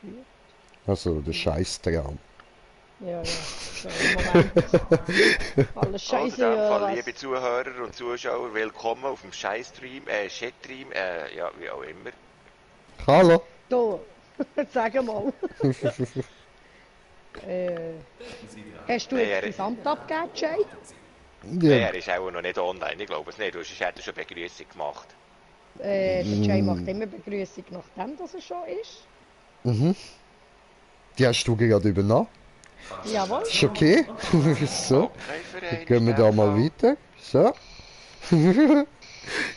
geführt. Also der Scheißtraum. Ja, ja. So, im Moment. Alles Also scheiße, in dem ja, Fall, was? liebe Zuhörer und Zuschauer, willkommen auf dem Scheiß-Stream, Chat-Stream, ja, wie auch immer. Hallo. Da, sag mal. Hast du Nee, jetzt Gesamt abgegeben, Jay? Nee, Ja, er ist auch noch nicht online, ich glaube es nicht, sonst hätte er schon Begrüßung gemacht. Der Jay macht immer Begrüßung, nachdem dass er schon ist. die hast du gerade übernommen. Jawohl. Ist okay. So, Okay, dann Verein, gehen wir in da dem mal Fall. weiter. So.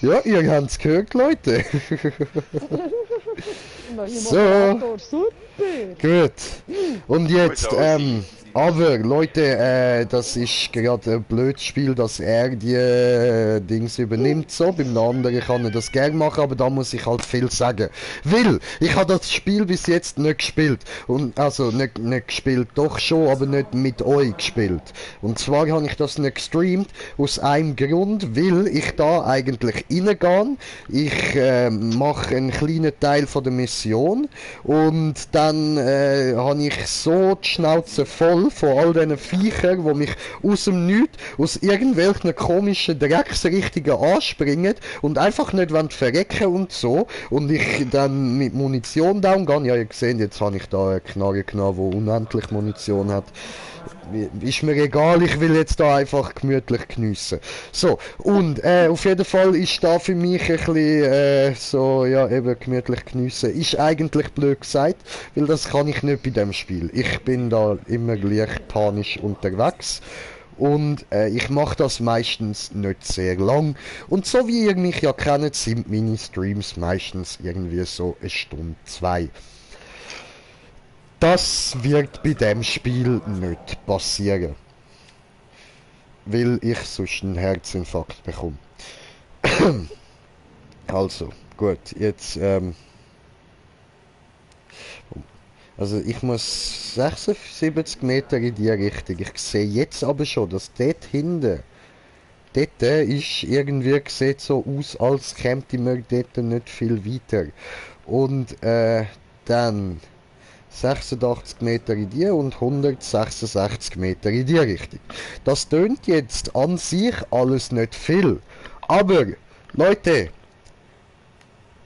Ja, ihr habt es gehört, Leute. Neuer So. Moderator, super. Gut. Und jetzt, Muss auch sein. aber Leute, das ist gerade ein blödes Spiel, dass er die Dings übernimmt. So, beim anderen kann er das gerne machen, aber da muss ich halt viel sagen. Weil, ich habe das Spiel bis jetzt nicht gespielt. Und, also, nicht gespielt, doch schon, aber nicht mit euch gespielt. Und zwar habe ich das nicht gestreamt, aus einem Grund, weil ich da eigentlich reingehe. Ich mache einen kleinen Teil von der Mission und dann habe ich so die Schnauze voll von all diesen Viechern, die mich aus dem Nichts, aus irgendwelchen komischen Drecksrichtungen anspringen und einfach nicht wollen verrecken und so. Und ich dann mit Munition down gehe. Ja, ihr seht, jetzt habe ich da eine Knarre genommen, die unendlich Munition hat. Ist mir egal, ich will jetzt da einfach gemütlich geniessen. So, und auf jeden Fall ist da für mich ein bisschen so, ja, eben gemütlich geniessen. Ist eigentlich blöd gesagt, weil das kann ich nicht bei dem Spiel. Ich bin da immer gleich panisch unterwegs. Und ich mache das meistens nicht sehr lang. Und so wie ihr mich ja kennt, sind meine Streams meistens irgendwie so eine Stunde, 2. Das wird bei dem Spiel nicht passieren. Weil ich sonst einen Herzinfarkt bekomme. Also, gut, jetzt, also ich muss 76 Meter in die Richtung. Ich sehe jetzt aber schon, dass dort hinten, dort ist irgendwie, sieht so aus, als käme man dort nicht viel weiter. Und dann 86 Meter in die und 166 Meter in die Richtung. Das tönt jetzt an sich alles nicht viel. Aber, Leute,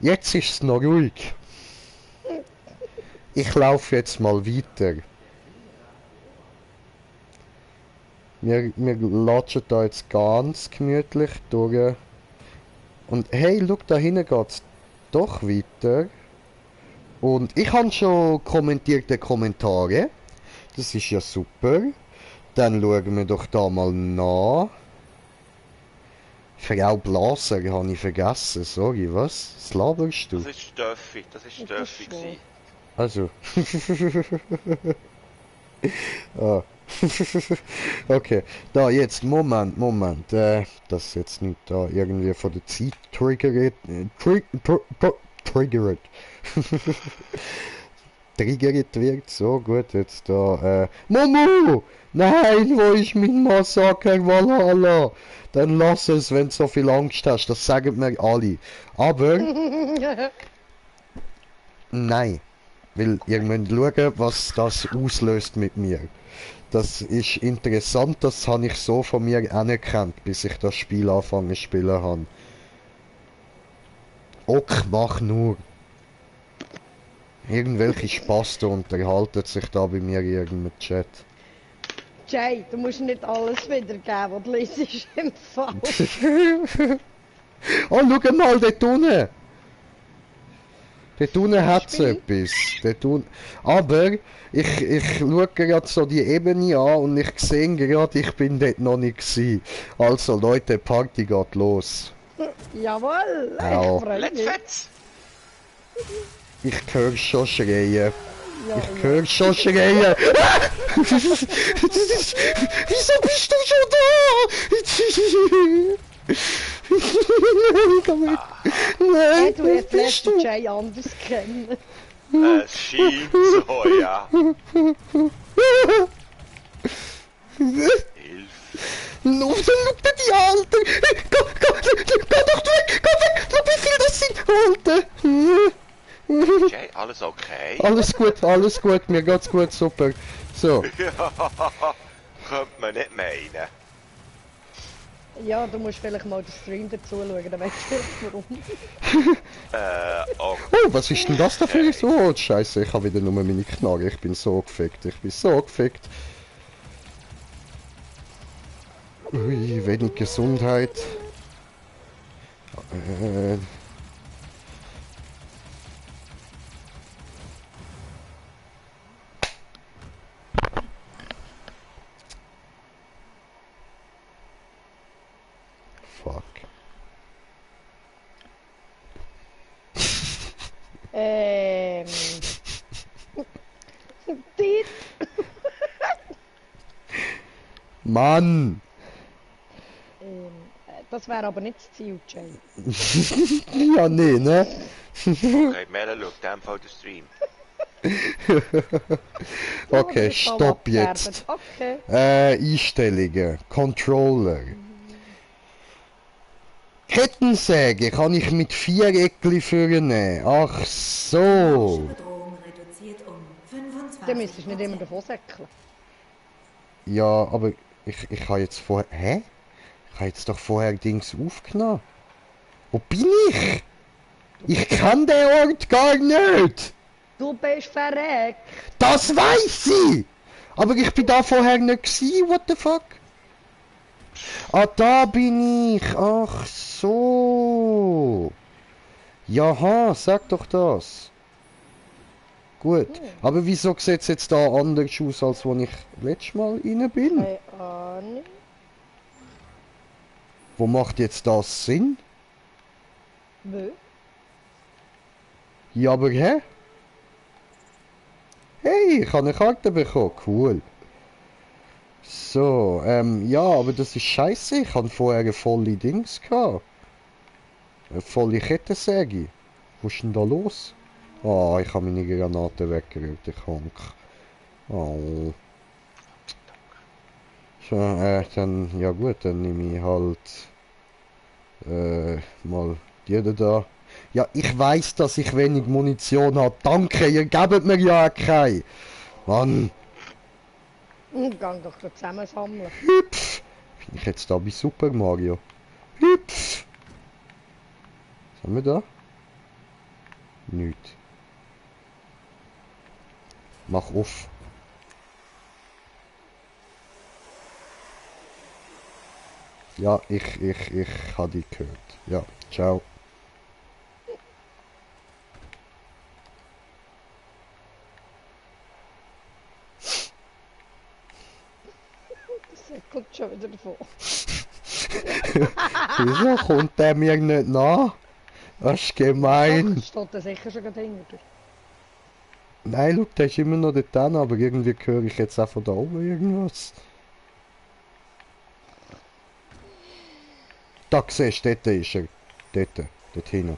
jetzt ist es noch ruhig. Ich laufe jetzt mal weiter. Wir latschen da jetzt ganz gemütlich durch. Und hey, schau, da hinten geht's doch weiter. Und ich habe schon kommentierte Kommentare. Das ist ja super. Dann schauen wir doch da mal nach. Frau Blaser habe ich vergessen. Sorry, was? Was laberst du? Das ist Steffi, das ist Steffi gewesen. Also. Ah. Okay. Da, jetzt, Moment. Das jetzt nicht da irgendwie von der Zeit triggert. Triggert. Triggert wird. So, gut, jetzt da, Momo! Nein, wo ist mein Massaker Valhalla? Dann lass es, wenn du so viel Angst hast. Das sagen mir alle. Aber, nein. Weil ihr müsst schauen, was das auslöst mit mir. Das ist interessant, das habe ich so von mir anerkannt, bis ich das Spiel anfangen zu spielen habe. Ok, mach nur. Irgendwelche Spasten unterhalten sich da bei mir in irgendeinem Chat. Jay, du musst nicht alles wiedergeben, was du liest im Fall. Oh, schau mal, dort unten! Dort unten hat es etwas. Aber ich schaue gerade so die Ebene an und ich sehe gerade, ich bin dort noch nicht gewesen. Also Leute, Party geht los. Jawohl, Au. ich freue Let's mich. fetz! Ich höre schon schreien. Ja, Ich höre schon schreien. Wieso bist du schon da? Komm mit. Nein, Hey, du wo jetzt lernst bist du? den Jay anders kennen. Es scheint so, ja. Hilfe. Schau dir die Alter! Geh doch weg! Geh weg! Schau, wie viel das sind! Alter! Jay, alles okay? Alles gut, mir geht's gut, super. So, Könnte man nicht meinen. Ja, du musst vielleicht mal den Stream dazu schauen, dann weißt du warum. Oh, oh, was ist denn das da für so? Oh, Scheiße, ich habe wieder nur meine Knarre, ich bin so gefickt, Ui, wenig Gesundheit. Fuck. Die. Mann! Das wäre aber nicht das Ziel, Jay. Ja, nee, ne? okay, Mela schaut in dem Fall den Stream. Okay, das kann stopp abgerben. jetzt. Okay. Einstellungen, Controller. Kettensäge kann ich mit 4 Eckli vornehmen. Ach so. Bedrohung reduziert um 25%. Dann müsstest du nicht immer davon säckeln. Ja, aber ich habe jetzt vorher... Hä? Ich habe jetzt doch vorher Dings aufgenommen. Wo bin ich? Ich kann den Ort gar nicht. Du bist verreckt. Das weiß ich. Aber ich bin da vorher nicht gewesen. What the fuck? Ah, da bin ich. Ach so. Jaha, sag doch das. Gut. Aber wieso sieht es jetzt da anders aus, als wo ich letztes Mal rein bin? Keine Ahnung. Wo macht jetzt das Sinn? Wo? Ja, aber hä? Hey, ich habe eine Karte bekommen. Cool. So, ja, aber das ist scheiße. Ich habe vorher eine volle Dings gehabt. Eine volle Kettensäge. Was ist denn da los? Oh, ich habe meine Granate weggerührt, ich Honk. Oh. So, dann, ja gut, dann nehme ich halt mal die da. Ja, ich weiß, dass ich wenig Munition habe. Danke, ihr gebt mir ja keine. Mann. Gang doch zusammen sammeln. Hüpf. Bin ich jetzt da bei Super Mario? Hüpf. Was haben wir da? Nichts. Mach auf. Ja, ich habe dich gehört. Ja, ciao. Das kommt schon wieder davon. Wieso kommt der mir nicht nach? Das ist gemein. Doch, steht da sicher schon dahinter. Nein, schau, der ist immer noch dort dran, aber irgendwie höre ich jetzt auch von da oben irgendwas. Da siehst du, dort ist er. Dort hinten.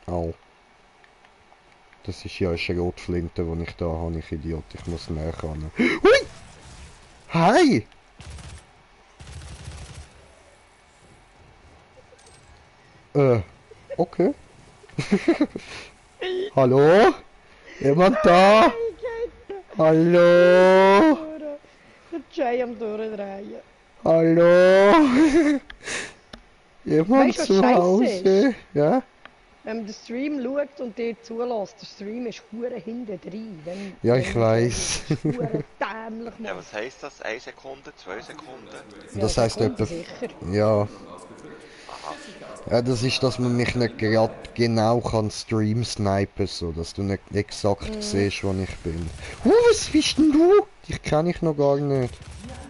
Au. Das ist ja eine Schrotflinte, die ich da habe, ich Idiot. Ich muss näher ran. Hui! Hi! Okay. Hallo? Jemand da? Hallo? Der Jay am Durchdrehen. Hallo? Jemand Weißt du, was zu scheisse Hause? Ja? Wenn man den Stream schaut und dir zulässt, der Stream ist hure hinten drin. Ja, ich weiß. Hure dämlich, Ja, Mann. was heisst das? 1 Sekunde, 2 Sekunden? Das heisst kommt etwa... sicher. Ja. Ja, das ist, dass man mich nicht gerade genau kann Stream snipen, so dass du nicht exakt siehst, wo ich bin. Was bist denn du? Dich kenne ich noch gar nicht.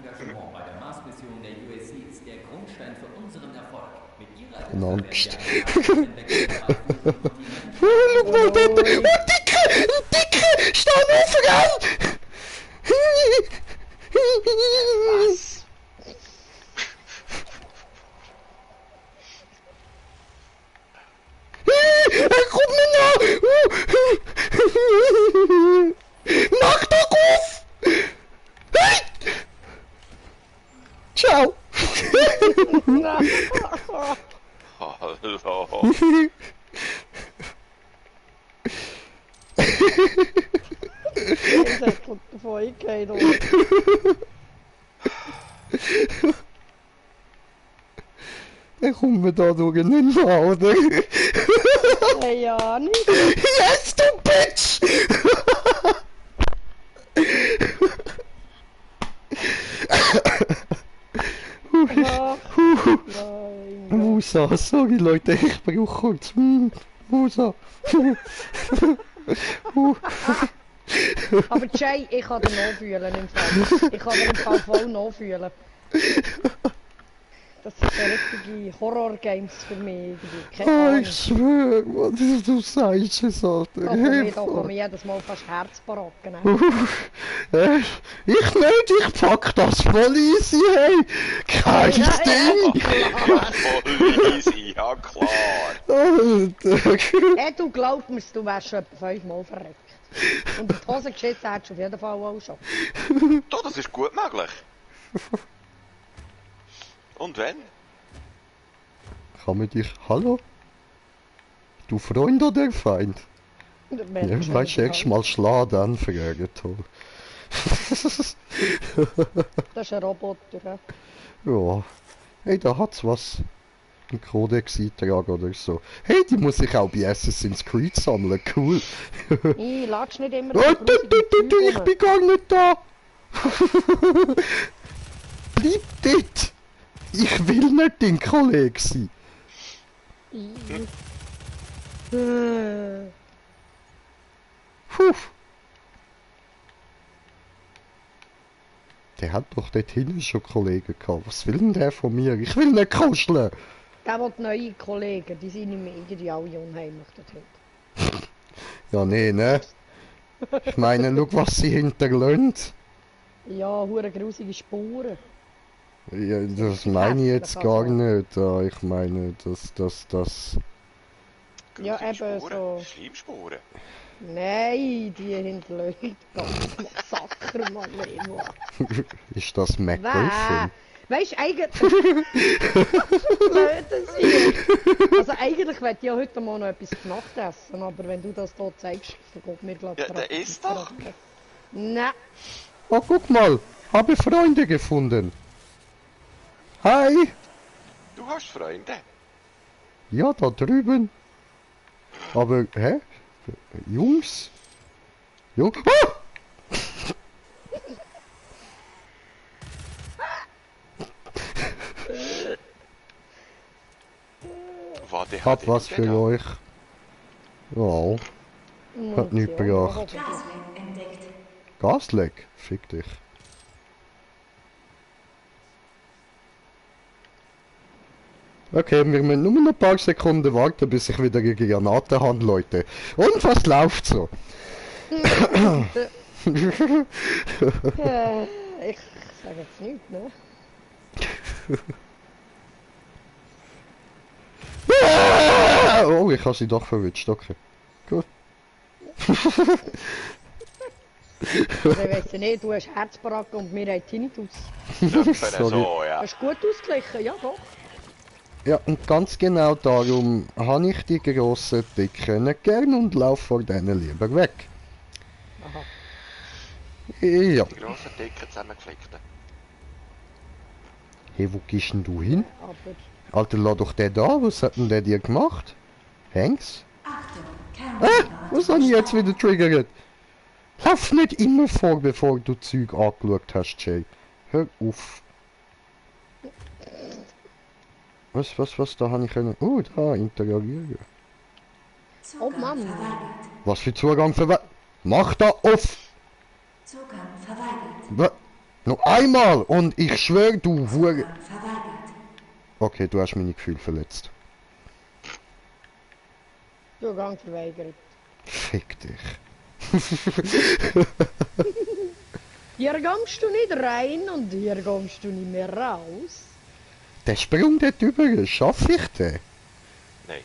Engagement bei der Mars-Mission der USC ist der Grundstein für unseren Erfolg. Mit ihrer Angst. Hilfe Schau mal dort! Oh, Dicke! Ein Dicke! Steh auf, ran! Was? Er kommt mir nach! Mach doch auf! Hey! Ciao! Hallo. Jetzt hat er davon eingehend. Dann kommen wir da durch nicht mehr, oder? Hey, ja, nicht. Yes, du Bitch! Ach, nein. Musa, sorry Leute, ich brauche kurz. Musa. Aber Jay, ich kann den nachfühlen im Fall. Ich kann den im Fall voll nachfühlen. Das sind so richtige Horror-Games für mich irgendwie. Keine Oh, Ahnung. ich schwöre, Mann, du sagst es, Alter. Da kommen mir jedes Mal fast Herzbaracken. Ne? Ich nicht, ich pack das voll easy, hey! Kein Ding! Voll easy, ja klar. Alter. Hey, du glaubst mir, du wärst schon etwa 5-mal verreckt. Und in die Hose geschissen hättest du auf jeden Fall auch schon. Doch, das ist gut möglich. Und wenn? Kann man dich... Hallo? Du Freund oder Feind? Ja, weißt du, erst mal schlagen, dann fragen, toll. Das ist ein Roboter. Ja. Ja. Hey, da hat's was. Ein Codex-Eintrag oder so. Hey, die muss ich auch bei Assassin's Creed sammeln, cool. Ich lad's nicht immer Oh, ich bin gar nicht da! Bleib dort! Ich will nicht dein Kollege sein! Puh. Der hat doch dort hinten schon Kollegen gehabt. Was will denn der von mir? Ich will nicht kuscheln! Der will neue Kollegen, die sind ihm irgendwie alle unheimlich dort. Ja, nee, ne? Ich meine, schau, was sie hinterlässt. Ja, hure grusige Spuren. Ja, das meine ich jetzt gar nicht. Ich meine, das... Ja, eben so. Schleimspuren. Nein, die hinterlassen ganz Massaker, Mann. Ist das MacGuffin? Weißt du, eigentlich... Blödes hier. Also eigentlich wollte ich ja heute mal noch etwas Nacht essen, aber wenn du das hier zeigst, vergeht mir glaube ich... Ja, der ist doch. Nein. Oh, guck mal! Habe Freunde gefunden! Hi! Du hast Freunde. Ja, da drüben! Aber, hä? Jungs? Ah! Warte, Hab was für euch. Ja, hat nichts gebracht. Gasleck entdeckt. Gasleck? Fick dich. Okay, wir müssen nur noch ein paar Sekunden warten, bis ich wieder gegen Granaten habe, Leute. Und was läuft so? Ich sage jetzt nichts, ne? Oh, ich habe sie doch verwünscht, okay. Gut. Also, ich weiss ja nicht, du hast Herzbaracken und wir haben Tinnitus. Ungefähr so, ja. Das ist gut ausgeglichen, ja doch. Ja, und ganz genau darum habe ich die grossen Dicken nicht gern und laufe vor denen lieber weg. Aha. Ja. Die grossen, dicken, zusammengeflickten. Hey, wo gehst denn du hin? Aber Alter, lass doch den da, was hat denn der dir gemacht? Hanks? Achtung, Was habe ich jetzt wieder triggert? Lauf nicht immer vor, bevor du Zeug angeschaut hast, Jay. Hör auf. Was, da habe ich können... Oh, da, interagieren. oh Mann. Was für Zugang verweigert? Mach da auf! Zugang verweigert. Noch einmal und ich schwöre, du Hure... Verweigert. Okay, du hast meine Gefühle verletzt. Zugang verweigert. Fick dich. Hier kommst du nicht rein und hier kommst du nicht mehr raus. Der Sprung dort drüber, schaffe ich den? Nein.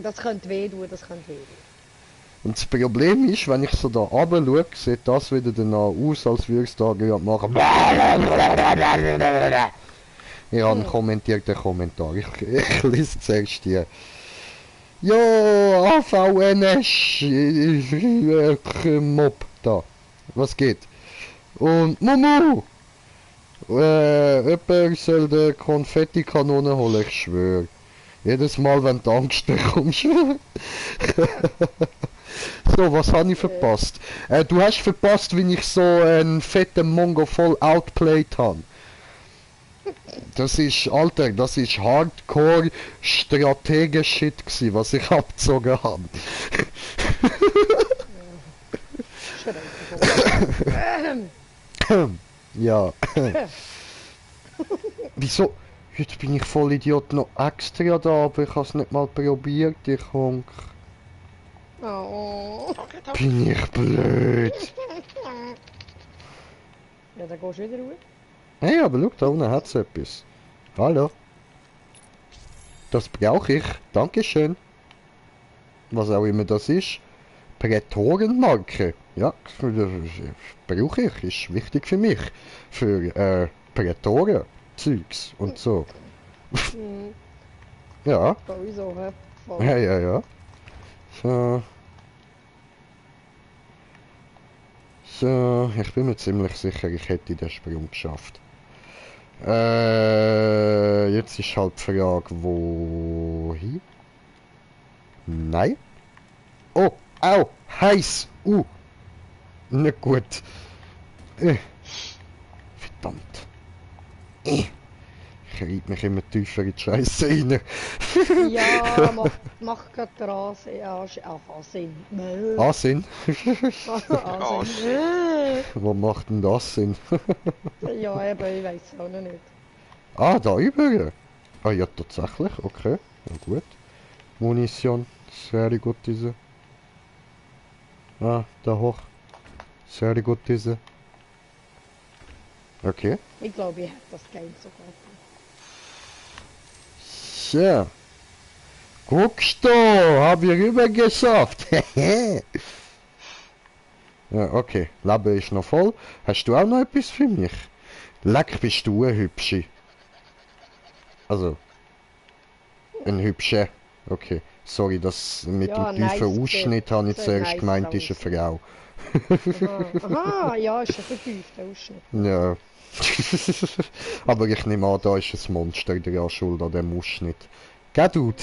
Das könnte weh tun, das könnte weh tun. Und das Problem ist, wenn ich so da runter schaue, sieht das wieder danach aus, als würde es da gerade machen. Ich habe einen kommentierten Kommentar. Ich lese zuerst die. Ja, AVNS Mob da. Was geht? Und Mumu! Jemand soll die Konfettikanone holen, ich schwöre. Jedes Mal, wenn du Angst bekommst. So, was habe ich verpasst? Du hast verpasst, wie ich so einen fetten Mongo voll outplayed habe. Das ist, Alter, das ist Hardcore Strategen-Shit gsi, was ich abgezogen habe. Ja. Wieso? Jetzt bin ich voll Idiot noch extra da, aber ich habe es nicht mal probiert, ich Honk. Oh. Danke, danke. Bin ich blöd. Ja, dann gehst du wieder raus. Hey, aber schau, da unten hat's etwas. Hallo. Das brauche ich. Dankeschön. Was auch immer das ist. Prätorenmarke. Ja, das brauche ich. Ist wichtig für mich. Für Prätoren. Zeugs und so. Mhm. Ja. Bei uns auch, hä? Voll. Ja, ja, ja. So. So, ich bin mir ziemlich sicher, ich hätte den Sprung geschafft. Jetzt ist halt die Frage, wohin? Nein. Oh, au, heiß. Nicht gut. Verdammt. Ich reib mich immer tiefer in die Scheiße rein. Ja, mach grad den Ansinn. Ja, Ansinn. Ansinn? Ansinn. Wo macht denn das Sinn? Ja, eben, ich weiß es auch noch nicht. Ah, da über. Ah ja, tatsächlich. Okay. Ja, gut. Munition. Sehr gut diese. Ah, da hoch. Sehr gut diese. Okay. Ich glaube, ich hätte das Game sogar. So. Guckst du, hab ich rüber geschafft. Ja, okay. Leben ist noch voll. Hast du auch noch etwas für mich? Leck, bist du eine Hübsche. Also. Ein Hübscher. Okay. Sorry, das mit Ja, dem tiefen nice Ausschnitt habe ich sieht zuerst nice gemeint, aus. ist eine Frau. Aha, ja, ist ein vertiefter Ausschnitt. Ja. Aber ich nehme an, da ist ein Monster dran schuld an dem Ausschnitt. Geh, Dude.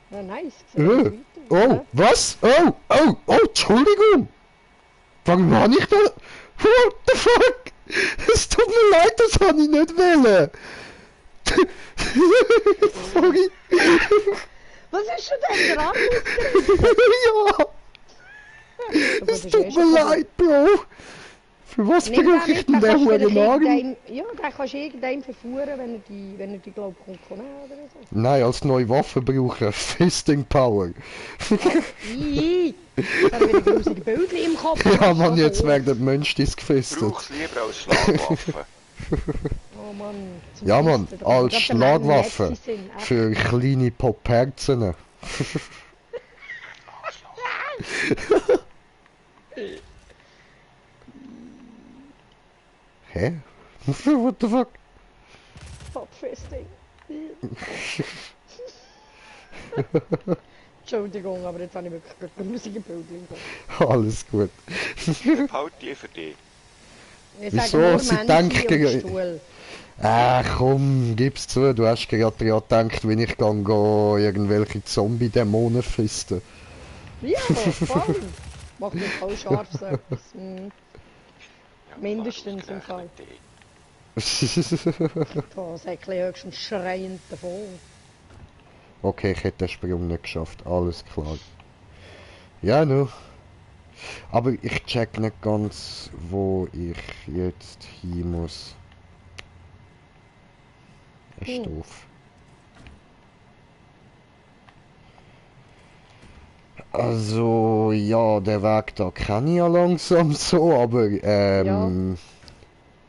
Ja, nice. Sieht aus weiter aus, Oh, hä? was? Oh, Entschuldigung. Warum habe ich da... What the fuck? Es tut mir leid, das habe ich nicht wollen. Sorry. Was ist denn dran? Ja, es tut mir leid, Bro. Für was Nimm brauche ich denn den hohen Arm? Ja, den kannst du irgendeinem verfuhren, wenn er die glaub kommt nehmen oder so. Nein, als neue Waffe brauchen. Fisting Power. Ih, da haben wir wieder grusige Bildchen im Kopf. Ja, Mann, jetzt werden die Mönchtis gefestet. Brauch's lieber als Schlagwaffe. Oh Mann. zum Ja, Mann, Fisten. als Gerade Schlagwaffe. Netze sind, echt. Für kleine Popherzen. Hä? What the fuck? Popfisting. Entschuldigung, aber jetzt habe ich wirklich gerade grusige Bildchen im Kopf. Alles gut. Halt die für dich. Ich Wieso? sage nur Sie Männchen denken- und Stuhl. Komm, gib's zu, du hast gerade daran gedacht, wenn ich gang irgendwelche Zombie-Dämonen fisten. Ja, voll. Macht mich voll scharf so etwas. Ja, Mindestens im Fall. Da Säckchen höchstens schreiend davon. Okay, ich hätte den Sprung nicht geschafft, alles klar. Ja, nu. Aber ich check nicht ganz, wo ich jetzt hin muss. Das ist doof. Also, ja, der Weg da kenne ich ja langsam so, aber, Der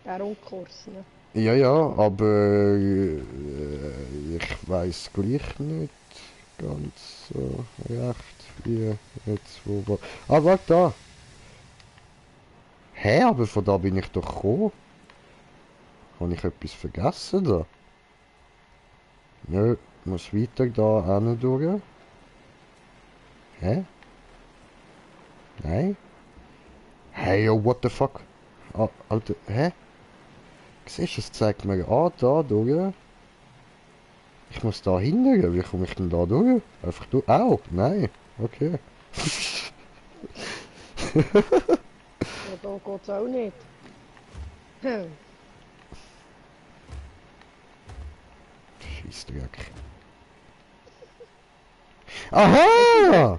Rundkurs, ne? ja, aber ich weiß gleich nicht ganz so recht, wie jetzt wo. Ah, warte da! Hä, aber von da bin ich doch gekommen. Habe ich etwas vergessen da? Nö, muss weiter da hin durch. Hä? Nein? Hey, yo, what the fuck? Ah, Alter, hä? Siehst du, es zeigt mir da durch. Ich muss da hinten, wie komme ich denn da durch? Einfach durch. Au, nein, okay. Ja, da geht's auch nicht. Hm. Scheissdreck. Aha!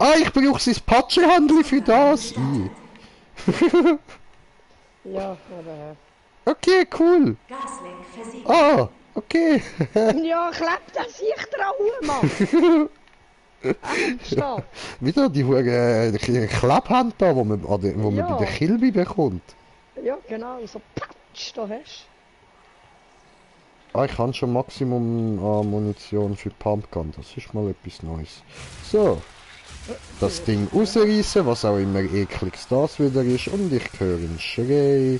Ah, ich brauche sein Patschenhandel für das. Ja, aber... Okay, cool. Gaslink versiegelt. Ah, okay. Ja, klebt das sich dran, Mann! Ernsthaft? Wieder die Klebhand da, wo man, wo man Ja. bei der Kilby bekommt. Ja, genau, so patsch, da hast Ah, ich habe schon Maximum an Munition für Pumpgun. Das ist mal etwas Neues. So. Das Ding rausreißen, was auch immer ekliges das wieder ist. Und ich höre einen Schrei.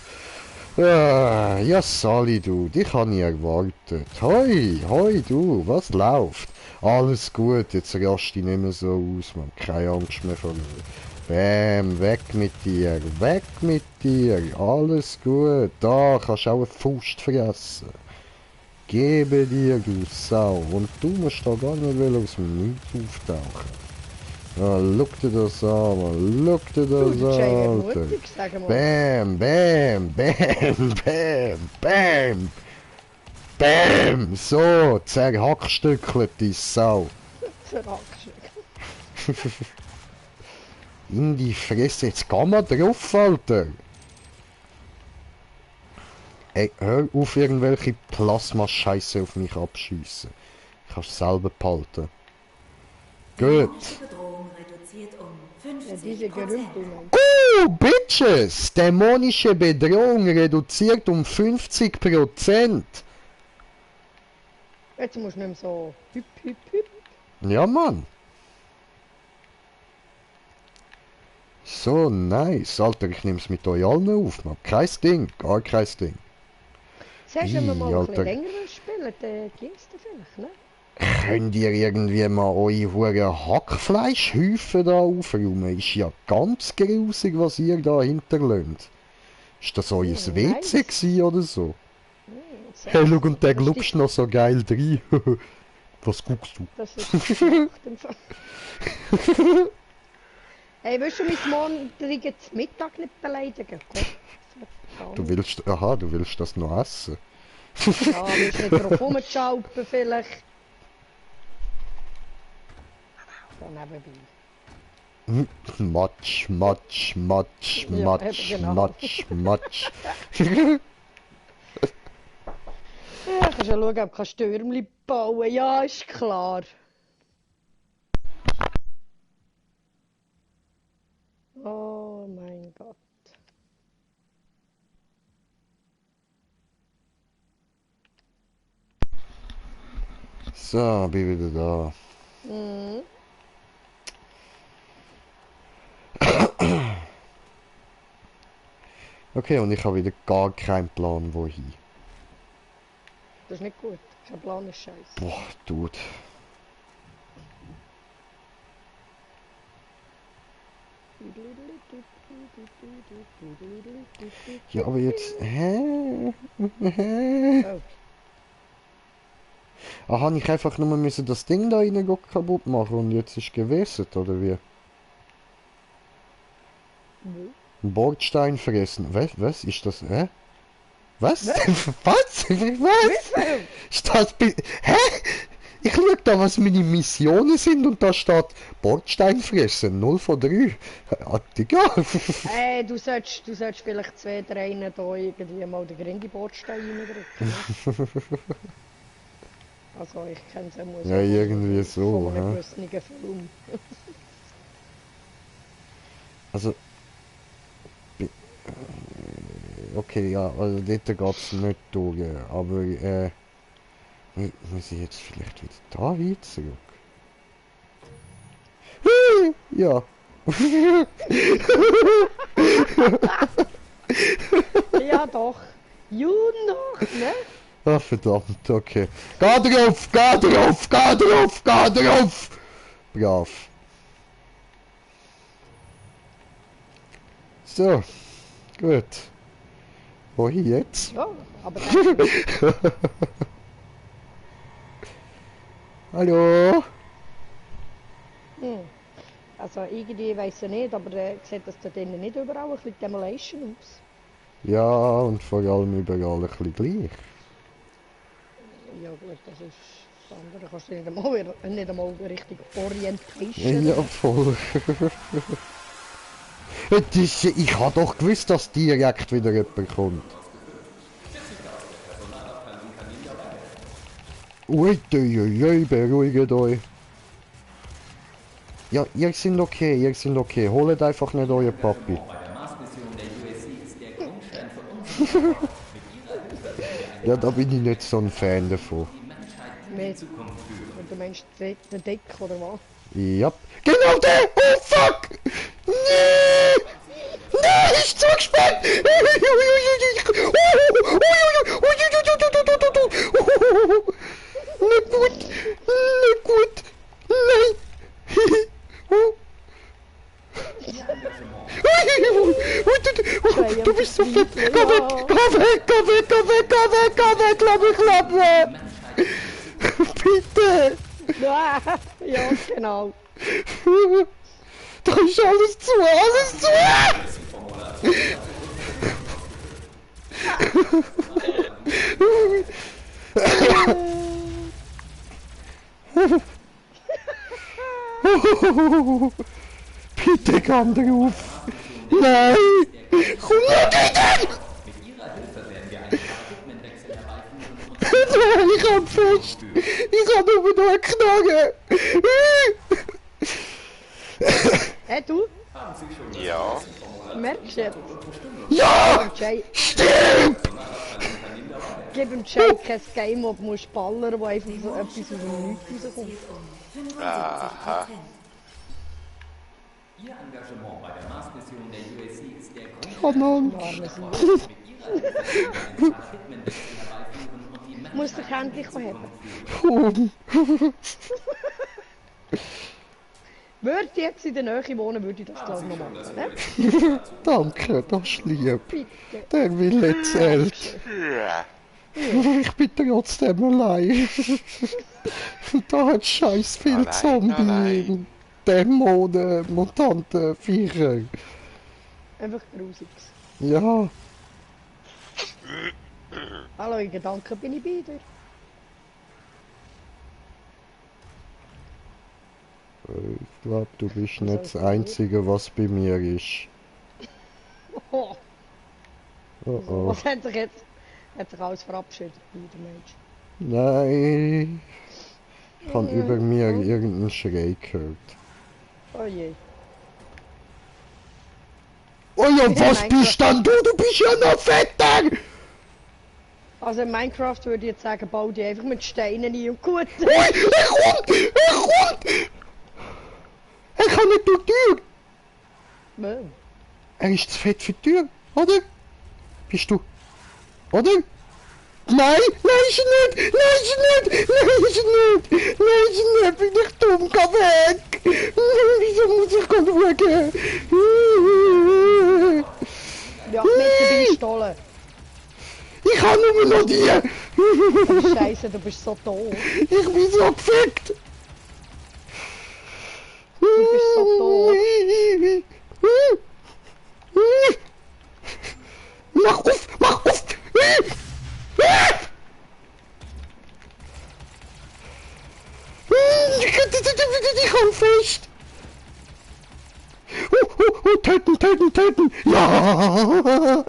Ah, ja, Sally, du, dich habe ich erwartet. Hoi, hoi, du, was läuft? Alles gut, jetzt rast dich nicht mehr so aus, man. Keine Angst mehr vor mir. Bäm, weg mit dir, alles gut. Da kannst du auch eine Faust fressen. Gebe dir, du Sau. Und du musst da gar nicht aus dem Nichts auftauchen. Ja, look dir das an, man. Look dir du. das Du, Jay wird an, Alter. mutig, sag mal. Bam, bam, bam, bam, bam. Bam! So, zerhackstückelt die Sau. Verhackstück. In die Fresse, jetzt geh mal drauf, Alter. Ey, hör auf irgendwelche Plasma-Scheiße auf mich abschiessen. Ich kann's selber behalten. Gut. Dämonische Bedrohung reduziert um Ja, diese 50%. Gerümpelung. Bitches! Dämonische Bedrohung reduziert um 50%. Jetzt musst du nicht mehr so hüp, hüp, hüp. Ja, Mann. So nice. Alter, ich nehm's mit euch allen auf, Mann. Kein Ding, gar kein Ding. Sagst du, wenn wir mal ein Alter. bisschen länger spielen, dann ging's dir vielleicht, ne? Könnt ihr irgendwie mal eure hure Hackfleischhäufen da aufräumen? Ist ja ganz grusig, was ihr da hinterlässt. Ist das euer Oh, WC nice. gewesen oder so? Sehr Hey, schau, und der das ist glubscht noch so geil drin. Was guckst du? Das ist gemacht im Fall. Hey, willst du mich morgen zum Mittag nicht beleidigen? Gott, Du willst, aha, du willst das noch essen? Ja, willst du nicht drauf rumschaupen vielleicht? Dann nebenbei. Matsch, Matsch, Matsch, Ja, Matsch, eben genau. Matsch, Matsch. Ja, kannst ja schauen, ob du Türmchen bauen kannst. Ja, ist klar. Oh mein Gott. So, bin wieder da. Mhm. Okay, und ich habe wieder gar keinen Plan, wohin. Das ist nicht gut. Kein Plan ist scheiße. Boah, Dude. Ja, aber jetzt... Hä? Oh. Ah, habe ich einfach nur müssen das Ding da rein kaputt machen und jetzt ist gewesen, oder wie? Wo? Ein Bordstein fressen. Was ist das? Hä? Was? Was? Was? Steht hä? Ich schau da, was meine Missionen sind und da steht Bordstein fressen. 0 von 3. Ah, Digga. Du solltest vielleicht 2, 3 da irgendwie mal den Grindelbordstein reindrücken. Also ich kenne es ja mal so. Ja, irgendwie so, Von einem hä? gewissen Film. Also... Okay, ja, also dort geht's nicht durch, aber muss ich jetzt vielleicht wieder da wieder zurück? Ja. Ja doch. You noch, ne? Ah, verdammt, okay. Geh drauf, geh drauf, geh drauf, geh drauf! Brav. So, gut. Wohin jetzt? Ja, aber dann, Hallo? also irgendwie weiss ich nicht, aber sieht das da drinnen nicht überall ein bisschen Demolition aus? Ja, und vor allem überall ein bisschen gleich. Ja gut, das ist das andere. Kannst du nicht einmal richtig Orientation. Ja, voll. Ich hab doch gewusst, dass direkt wieder jemand kommt. Uiuiui, beruhigt euch. Ja, ihr seid okay, ihr seid okay. Holt einfach nicht euren Papi. Bei der Mars-Mission der USC ist der Grundstein für unseren Erfolg. Ja, da bin ich nicht so ein Fan davon. Mit, du meinst den Deck oder was? Ja. Genau der! Oh fuck! Nee! Nee, ist zu gespannt! Nicht gut! Nicht gut! Nein! Du bist so fett! Geh weg! Geh weg! Geh weg! Geh weg! Geh weg! Geh weg! Lass mich klappen! Bitte! Ja, ja, genau. Da ist alles zu! Alles zu! Bitte komm drauf! Nein! Komm nicht rein! Mit Ihrer Hilfe werden wir einen Paradigmenwechsel herbeiführen und Nein, ich hab fest! Ich hab nur noch einen Knarre! Hey du, Ja. merkst du jetzt? Ja! Jay, Stimmt! gib dem Jay kein Game, wo du musst ballern, wo einfach so etwas aus dem Nichts rauskommt. 75%. Ihr Engagement bei der Mars-Mission der USC ist der Grundstein Kanon! Arme Sieg. mit Ihrer Hilfe werden wir einen Paradigmenwechsel herbeiführen und die Muss dich endlich haben. Würde ich jetzt in der Nähe wohnen, würde ich das glaube ich noch machen. Ne? Danke, das ist lieb. Bitte. Der will erzählt. Ja. Ich bin trotzdem allein. Da hat scheiß viel Allein, Zombie, allein. Dämonen, Mutanten, Viecher. Einfach grusig. Ja, Hallo, in Gedanken bin ich bei dir. ich glaube, du bist nicht das Einzige, was bei mir ist. Oh, Oh oh. was hat sich jetzt alles verabschiedet bei der Mensch? Nein. Ich habe über mir irgendeinen Schrei gehört. Oh je. Oh ja, In was Minecraft. bist denn du? Du bist ja noch fetter! Also in Minecraft würde ich jetzt sagen, bau die einfach mit Steinen ein und gut. Ui, er kommt! Er kommt! Er kann nicht durch die Tür! Well, Er ist zu fett für die Tür, oder? Bist du? Oder? Nein, nein, ist er nicht! Nein, ist er nicht! Nein, ist er nicht! Nein, ist er nicht! Bin ich dumm? Geh weg! Wieso muss ich gerade schauen? ja, mit der Pistole. Ich habe nur noch die! Scheiße, du bist so doof. Ich bin so gefickt! Du bist so doof. Mach auf! Mach auf! Ich komm fest! Töten, töten, töten! Ja!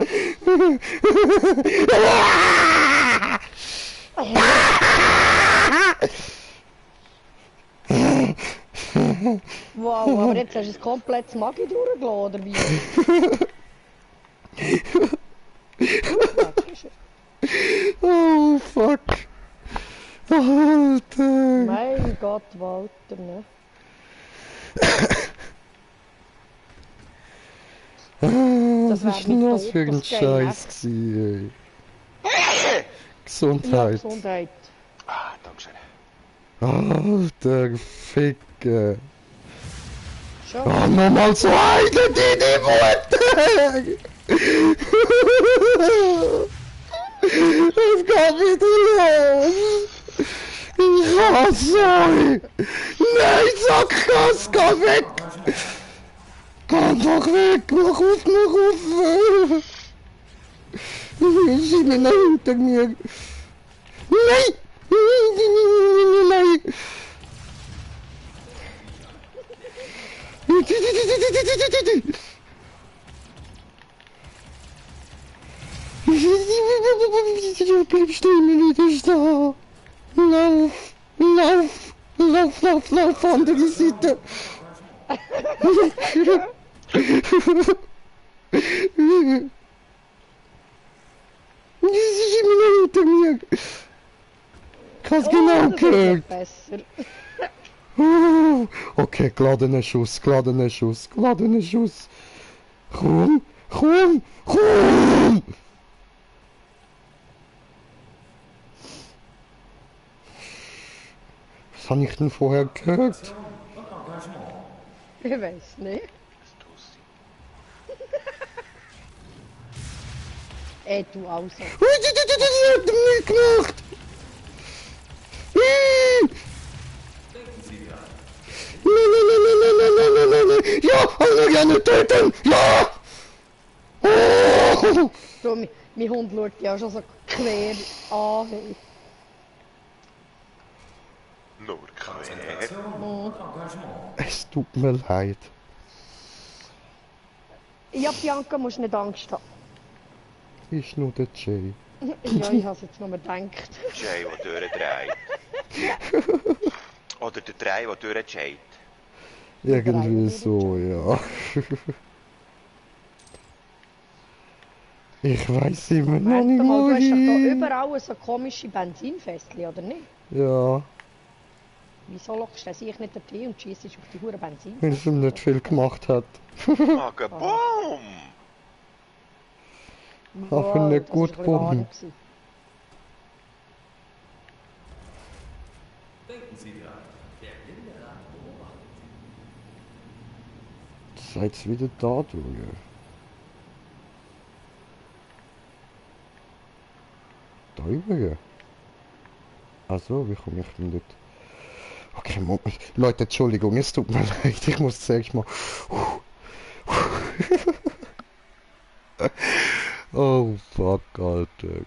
Wow, aber jetzt hast du es komplett Magi durchgelassen, oder wie? Oh, fuck! Alter! Mein Gott, Walter, ne? Was Das wär ist denn mein das für ein Todesgame, Scheiß gewesen, Gesundheit. Gesundheit. Ah, dankeschön. Alter Ficke. Schon. Oh, nochmal so eine, deine Mutter! Es geht wieder los! Ich hasse euch! Nein, Sackgass, geh weg! Geh doch weg! Mach auf! Ich bin hinter mir! Nein! Nein! Bleib stehen, nicht da! Lauf, andere Seite! Die ist immer hinter mir! Ich hab's genau Das wird gehört! besser. Okay, geladener Schuss. Komm! Was habe ich denn vorher gehört? Ich weiß nicht. Was tust Ey, du also. Das hat er nicht gemacht! Nein! Ja, alle gerne töten! Ja! Oh! So, mein Hund schaut ja schon so quer an. Hey. du? Nur quer. Es tut mir leid. Ja, Bianca, musst nicht Angst haben. Ist nur der Jay. Ja, ich hab's jetzt noch mal gedacht. Jay, der durchdreht. Oder der Drei, der durchjayt. Irgendwie so, ja. Ich weiß immer noch Warte nicht, mal, du hast doch da wohin. überall so komische Benzinfässchen, oder nicht? Ja, Wieso lockst du sich nicht dorthin und schießt auf die hure Benzin? weil es ihm nicht viel gemacht hat. Magen, boom! Aber nicht das gut ist ein bisschen gekommen. wahr gewesen. Denken Sie dran, der blinde Rat beobachtet Sie. Seid's wieder da, du. Da über. Also, wie komme ich denn dort? Okay, Moment. Leute, Entschuldigung, es tut mir leid. Ich muss zuerst mal. Oh fuck, Alter.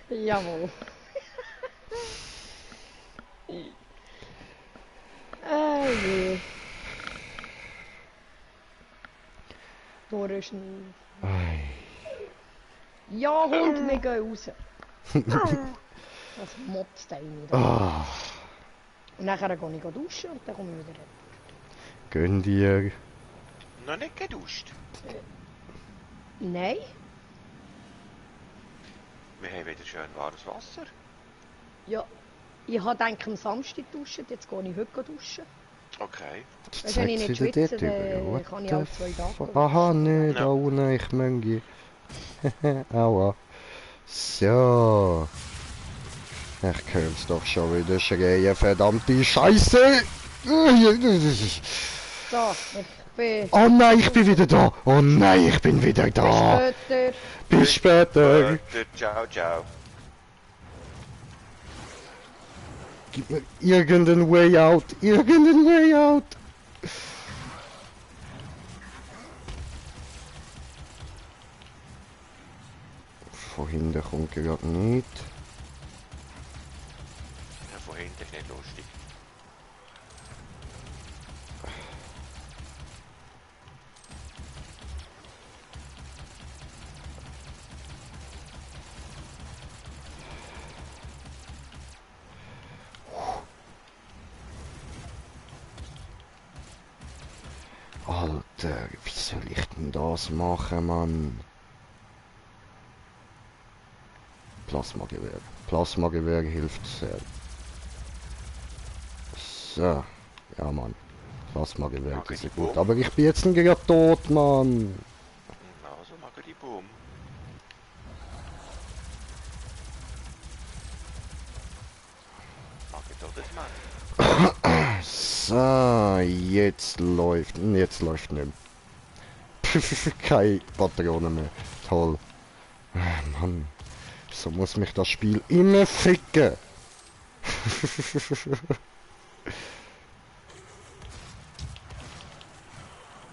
Jawohl. Je. Da ist ein... Ja, Hund, wir gehen raus. Das motzt einen wieder. Und nachher gehe ich duschen und dann komme ich wieder rein. Gönn dir. Noch nicht geduscht. Nein? Wir haben wieder schön warmes Wasser. Ja. Ich habe gedacht, am Samstag duschen, jetzt gehe ich heute duschen. Okay. Weißt du, wenn ich nicht Zeigt's schwitze, dann kann ich alle 2 Tage fuck? Aha, nicht, Ja. oh nein, ich möge. Aua. So. Ich kann's doch schon wieder schreien, verdammte Scheiße! So, ich bin... Oh nein, ich bin wieder da! Oh nein, ich bin wieder da! Später. Bis später! Ciao, ciao. Gib mir irgendeinen Way out! Irgendeinen Way out! Von hinten kommt gerade nicht. Ja, von hinten ist nicht lustig. Alter, wie soll ich denn das machen, Mann? Plasmagewehr. Plasmagewehr hilft sehr. So. Ja, Mann. Plasmagewehr, das ist gut. Aber ich bin jetzt gerade tot, Mann. oder Mann? So, jetzt läuft nicht mehr. Keine Patronen mehr. Toll. Mann, so muss mich das Spiel immer ficken.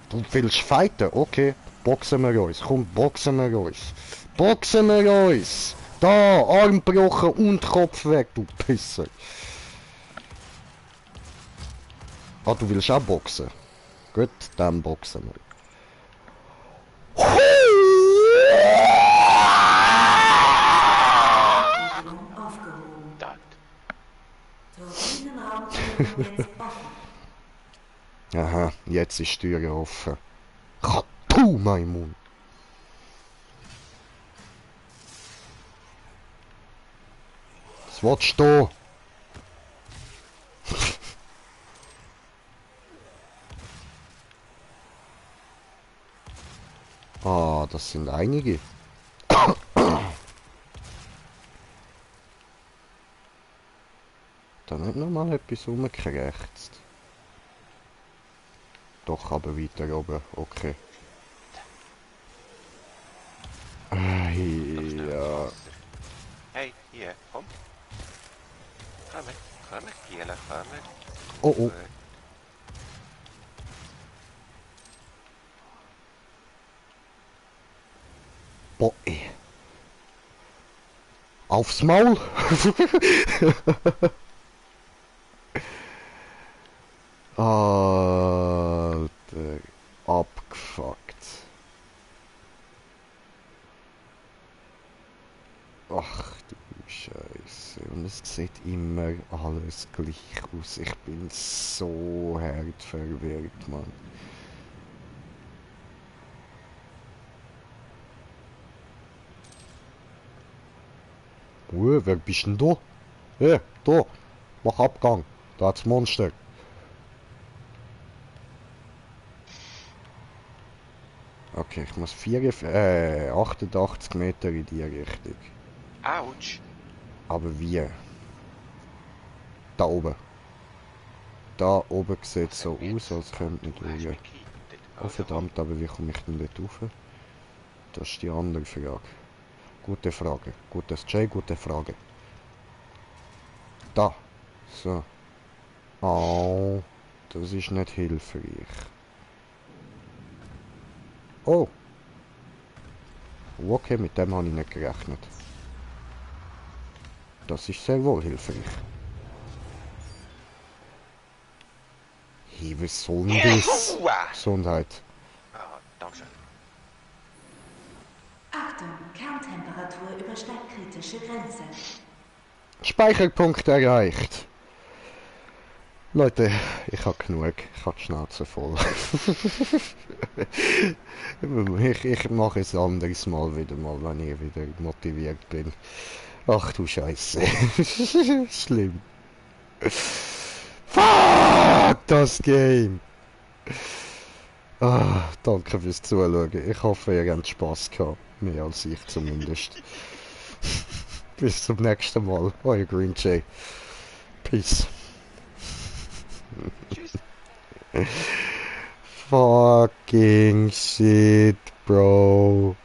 Du willst fighten? Okay, boxen wir uns. Komm, boxen wir uns. Boxen wir uns! Da, Arm gebrochen und Kopf weg, du Pisser. Ah, du willst auch boxen? Gut, dann boxen wir. Aufgehoben. Das. Turbinenraum jetzt offen. Aha, jetzt ist die Tür offen. Puh, mein Mund. Was willst du? Ah, das sind einige. Da nicht nochmal etwas rumgekrächzt. Doch, aber weiter oben. Okay. Ja. Hey, hier, komm. Komm, Giela, komm. Oh, oh. Boah, ey. Aufs Maul. Alter, abgefuckt. Ach du Scheiße. Und es sieht immer alles gleich aus. Ich bin so hart verwirrt, Mann. Wer bist denn du? Hey, da, mach Abgang. Da hat's Monster. Okay, ich muss 88 Meter in die Richtung. Autsch. Aber wie? Da oben. Da oben sieht so aus, als könnte nicht durch. Oh verdammt, aber wie komme ich denn dort rauf? Das ist die andere Frage. Gute Frage. Gutes Jay, gute Frage. Da. So. Oh, das ist nicht hilfreich. Oh. Okay, mit dem habe ich nicht gerechnet. Das ist sehr wohl hilfreich. Hey, was soll denn das? Gesundheit. Ah, danke. Achtung, Kerntemperatur übersteigt kritische Grenze. Speicherpunkt erreicht. Leute, ich habe genug. Ich habe die Schnauze voll. ich mache es anderes Mal wieder mal, wenn ich wieder motiviert bin. Ach du Scheiße. Schlimm. Fuck das Game. Ah, danke fürs Zuschauen. Ich hoffe, ihr habt Spass gehabt. Mehr als ich zumindest. Bis zum nächsten Mal. Euer Green Jay. Peace. Tschüss. Fucking shit, bro.